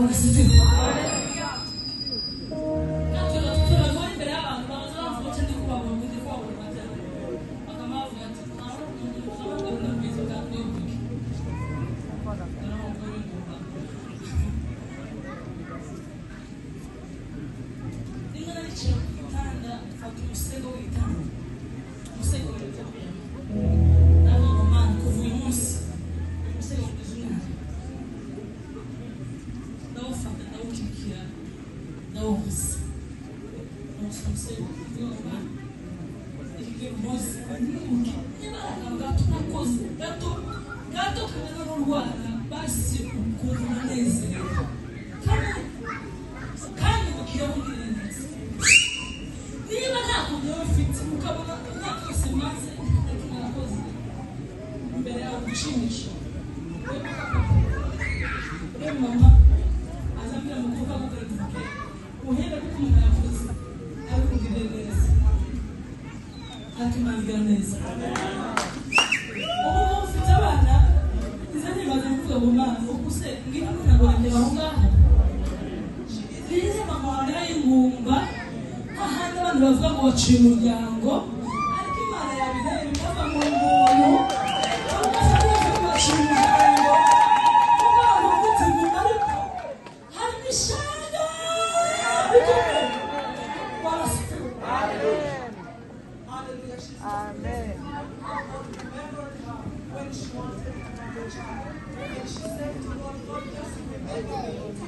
Bwana asifiwe. Natwe imbere y'abantu baza bavuga ati ndi kubabona ndi kubabona batari bakamavuga ati ntabwo n'ubwiza bwa twebwe rimwe naricaye ku gitanda mfata umusego w'igitanda umusego w'igitanda ndavuga ngo Mana kuva uyu munsi umusego ugize umwana ndawufata ndawukikira ndawuhuza umusego ndavuga ngo Mana iki munsi nibuke niba ari akantu gato nakoze gato gato kameze n'urwara basi ukumva unanezerewe kandi ukiraho ungirira neza niba nta kuntu wowe ufite ukabona imyaka yose maze ariko narakoze imbere yawe gushimisha we mama azambwira ngo kuva gukora uhera kuko umuntu yakoze ariko ungirire neza ariko Imana igira neza. Ubu mufite abana iza nibaza kuvuga ngo Mana ubu se ngira ngo ntabwo aho ngaho nize mama wanjye y'ingumba hahandi abantu bavuga ngo baciye umuryango ariko Imana yabireba ikava mu muntu baciye umuryango kuko abantu bafite ingumba ariko harimo ishaga rikomeye. Bwana asifiwe. Hallelujah. She's Amen. God remembered her when she wanted another child. And she said to God, God, just remember me.